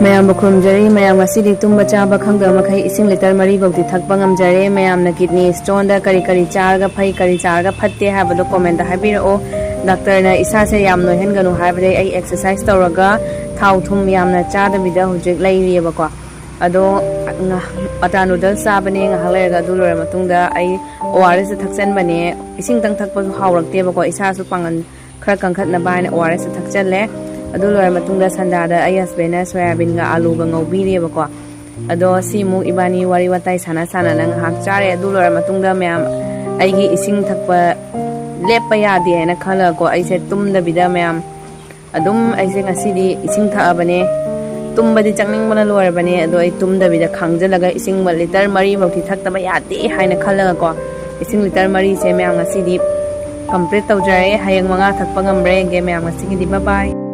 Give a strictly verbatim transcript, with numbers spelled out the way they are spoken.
ꯃꯌꯥꯝꯕꯨ ꯈꯨꯔꯨꯝꯖꯔꯤ꯫ ꯃꯌꯥꯝ ꯉꯁꯤꯗꯤ ꯇꯨꯝꯕ ꯆꯥꯕ ꯈꯪꯗꯕ ꯃꯈꯩ ꯏꯁꯤꯡ ꯂꯤꯇꯔ ꯃꯔꯤ ꯐꯥꯎꯗꯤ ꯊꯛꯄ ꯉꯝꯖꯔꯦ꯫ ꯃꯌꯥꯝꯅ ꯀꯤꯗꯅꯤ ꯁ꯭ꯇꯣꯟꯗ ꯀꯔꯤ ꯀꯔꯤ ꯆꯥꯔꯒ ꯐꯩ, ꯀꯔꯤ ꯆꯥꯔꯒ ꯐꯠꯇꯦ ꯍꯥꯏꯕꯗꯣ ꯀꯣꯃꯦꯟꯗ ꯍꯥꯏꯕꯤꯔꯛꯑꯣ꯫ ꯗꯥꯛꯇꯔꯅ ꯏꯁꯥꯁꯦ ꯌꯥꯝ ꯅꯣꯏꯍꯟꯒꯅꯨ ꯍꯥꯏꯕꯗꯩ ꯑꯩ ꯑꯦꯛꯁꯔꯁꯥꯏꯁ ꯇꯧꯔꯒ ꯊꯥꯎ ꯊꯨꯝ ꯌꯥꯝꯅ ꯆꯥꯗꯕꯤꯗ ꯍꯧꯖꯤꯛ ꯂꯩꯔꯤꯑꯕꯀꯣ꯫ ꯑꯗꯣ ꯉ-, ꯑꯇꯥ ꯅꯨꯗꯜꯁ ꯆꯥꯕꯅꯦ ꯉꯥꯏꯍꯥꯛ ꯂꯩꯔꯒ꯫ ꯑꯗꯨ ꯂꯣꯏꯔ ꯃꯇꯨꯡꯗ ꯑꯩ ꯑꯣ ꯑꯥꯔ ꯑꯦꯁ ꯊꯛꯆꯟꯕꯅꯦ꯫ ꯏꯁꯤꯡꯇꯪ ꯊꯛꯄꯁꯨ ꯍꯥꯎꯔꯛꯇꯦꯕꯀꯣ, ꯏꯁꯥꯁꯨ ꯄꯥꯡꯒꯟ ꯈꯔ ꯀꯟꯈꯠꯅꯕ ꯍꯥꯏꯅ ꯑꯣ ꯑꯥꯔ ꯑꯦꯁ ꯊꯛꯆꯜꯂꯦ꯫ ꯑꯗꯨ ꯂꯣꯏꯔ ꯃꯇꯨꯡꯗ ꯁꯟꯗꯥꯗ ꯑꯩ ꯍꯁꯕꯦꯟꯅ ꯁꯣꯌꯥꯕꯤꯟꯒ ꯑꯥꯂꯨꯒ ꯉꯧꯕꯤꯔꯦꯕꯀꯣ꯫ ꯑꯗꯣ ꯁꯤꯃꯨꯛ ꯏꯕꯥꯅꯤ ꯋꯥꯔꯤ ꯋꯥꯇꯥꯏ ꯁꯥꯟꯅ ꯁꯥꯟꯅꯅ ꯉꯥꯏꯍꯥꯛ ꯆꯥꯔꯦ꯫ ꯑꯗꯨ ꯂꯣꯏꯔ ꯃꯇꯨꯡꯗ ꯃꯌꯥꯝ ꯑꯩꯒꯤ ꯏꯁꯤꯡ ꯊꯛꯄ ꯂꯦꯞꯄ ꯌꯥꯗꯦ ꯍꯥꯏꯅ ꯈꯜꯂꯒꯀꯣ, ꯑꯩꯁꯦ ꯇꯨꯝꯗꯕꯤꯗ ꯃꯌꯥꯝ ꯑꯗꯨꯝ ꯑꯩꯁꯦ ꯉꯁꯤꯗꯤ ꯏꯁꯤꯡ ꯊꯛꯑꯕꯅꯦ꯫ ꯇꯨꯝꯕꯗꯤ ꯆꯪꯅꯤꯡꯕꯅ ꯂꯣꯏꯔꯕꯅꯦ, ꯑꯗꯣ ꯑꯩ ꯇꯨꯝꯗꯕꯤꯗ ꯈꯥꯡꯖꯤꯜꯂꯒ ꯏꯁꯤꯡ ꯂꯤꯇꯔ ꯃꯔꯤꯃꯛꯇꯤ ꯊꯛꯇꯕ ꯌꯥꯗꯦ ꯍꯥꯏꯅ ꯈꯜꯂꯒꯀꯣ, ꯏꯁꯤꯡ ꯂꯤꯇꯔ ꯃꯔꯤꯁꯦ ꯃꯌꯥꯝ ꯉꯁꯤꯗꯤ ꯀꯝꯄ꯭ꯂꯤꯠ ꯇꯧꯖꯔꯦ꯫ ꯍꯌꯦꯡ ꯃꯉꯥ ꯊꯛꯄ ꯉꯝꯕ꯭ꯔꯥ ꯌꯦꯡꯒꯦ ꯃꯌꯥꯝ꯫ ꯉꯁꯤꯒꯤꯗꯤ ꯕꯥꯏ ꯕꯥꯏ꯫